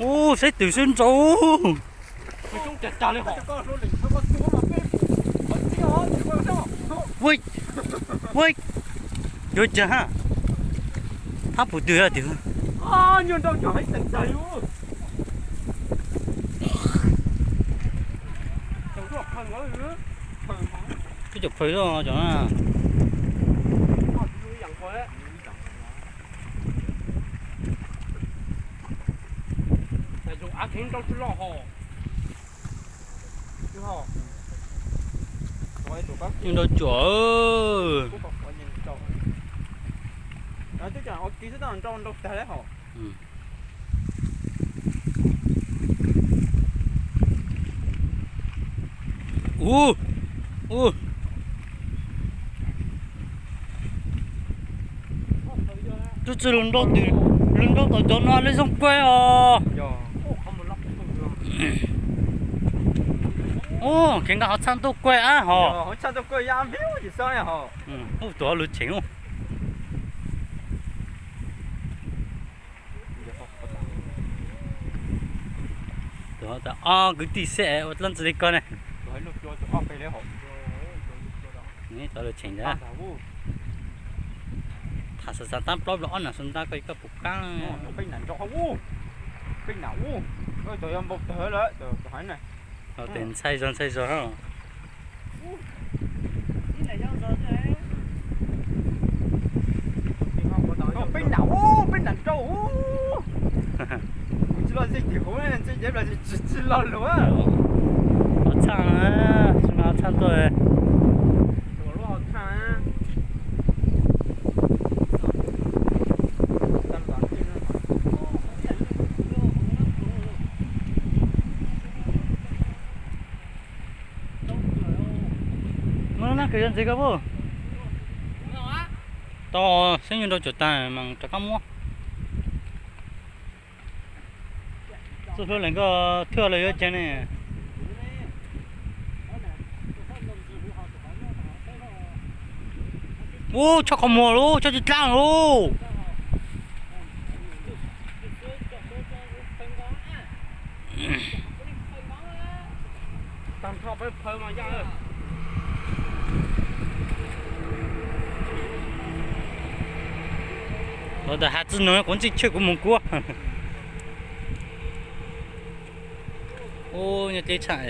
Ub, saib twm sib ntsau. Ua, ua, yuav cas ha. Thab puv twg tiag. Twb cov phaw zoj cov na. Nrau cuam. Ub, ub. Tus txiv lug nrau, lug nrau tom cov no lawv zoo kuaj os. Ub, kev nqa qhov txhaj tuaj kuaj ab hos. Ub, tus lug cheem. Tus kwv tij xwb ua leej txiv li ko ne. Cov lug cheem ntawd. Tham xav xav tab plaub los ob nam xu ntab koj koj puas qab. Tes ntxhais zog ntxhais zog. Peb nam ub, peb nam rau ub. Kuv tsis los ze tim huv, tsis ze ces tsis tsis los lus. Txhaj, txhaj tuaj. Muab nab kws yuav ntxiv koj puj. Tau, xeeb yuav nrau cuam tag mas rov qab muab. Txuj hlub lawm nkauj thwj los yuav ceev ne. Ub, chob qhov muag lauj, chob tsis dlaab lauj. Los ntawm has txwj nuav kuv txij chwj kuv mus kuab. Ub, nyob dleb tshaj.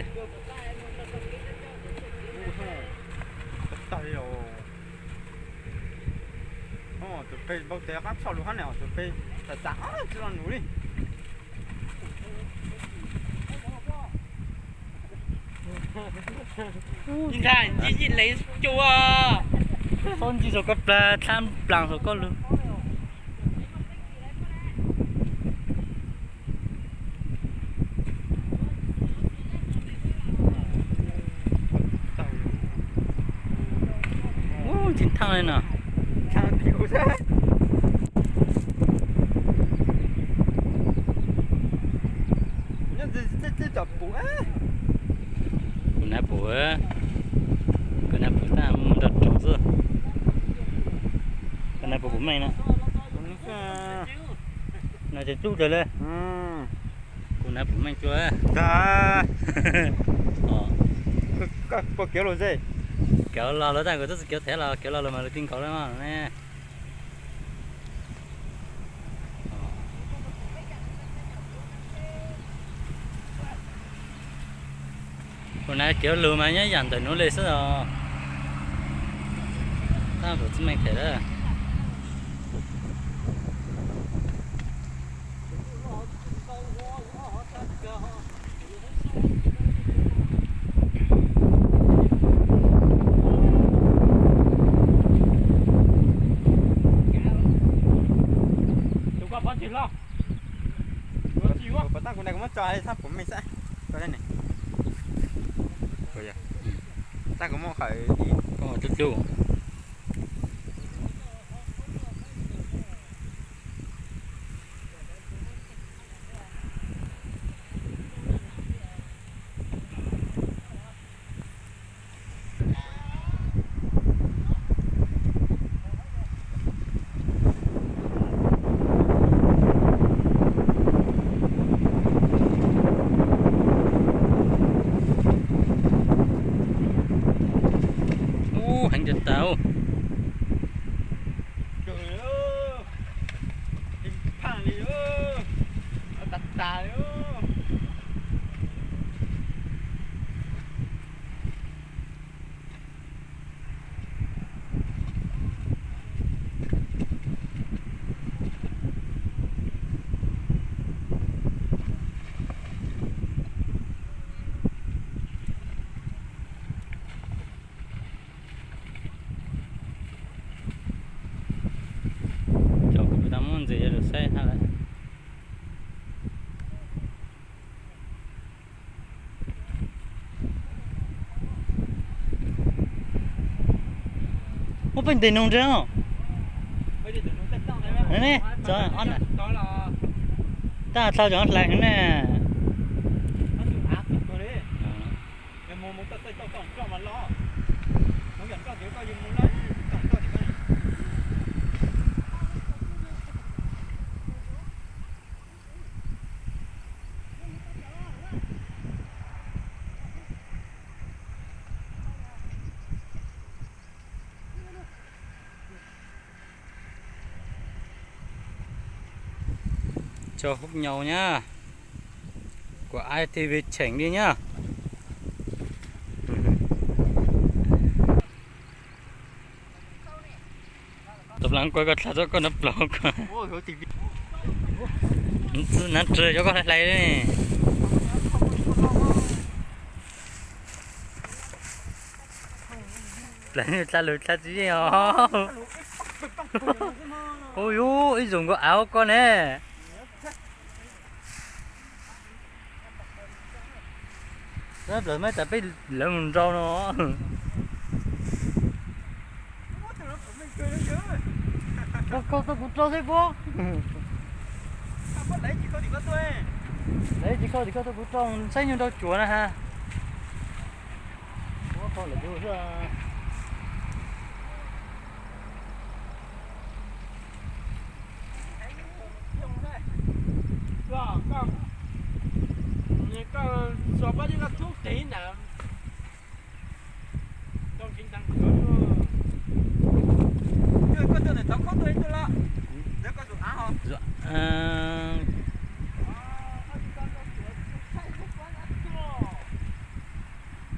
Tus peg npau tes qab tshoj lug hab ne, tus peg tas tas tsis lo nus li. Ntag, ntxim ntxim lev cua. Xob ntxim saum koj plag, dlaab plaas saum koj lug. Ub, tsis thaaj li no. Kuv nav pum, kuv nav pum tag mus nrog roog xwb. Kuv nav pum kuv meej na. No ces tub tas le. Kuv nav pum meej cuag. Koj puas kev lug ze? Kev los lawm tag, kuv twb tsis kev thev los kev los lawm mas lawv ti nkaus lawm ne. Kuv nav kev lug mas nyob yaam ntawm nuav le xwb os. Tab kuv tsis meej them lawm. Tab kuv muab tso txhab pum meej xwb. Tab kuv muab qhawv ib. Au. Phaaj li, tas tas li. Cov kuv tau muab ntxiv yuav lug saib hab lawm. Muab peb ntes noog nrag. Ne, tab tau cov hlais ne. Tso hub nyau nyab, kuv I T V cheem li nyab. Tab laj kuv koj dlha tso koj nab plaub ko. Nab rawg cov koj hlais hlais li. Dlha lug dlha tsis yeej os. Ua yus ib zoo nkaus auv koj ne. Lawv mas tas peb lawv mus nrau no. Koj tau kuv rau xwb puab. Lawv tsis kho tim koj tau kuv rau saib nyuag nrau cuav na ha.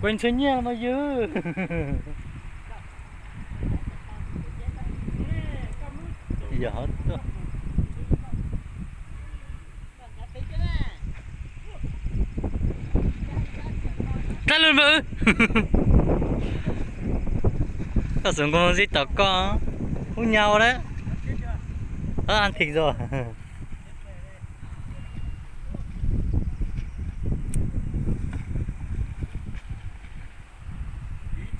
Kuv ntshai nyiaj mas ywg. Yog tuaj. Dab lug npawg. Koj xub nkaus zib tom koj, hub nyau lawm. Tab an thim zos.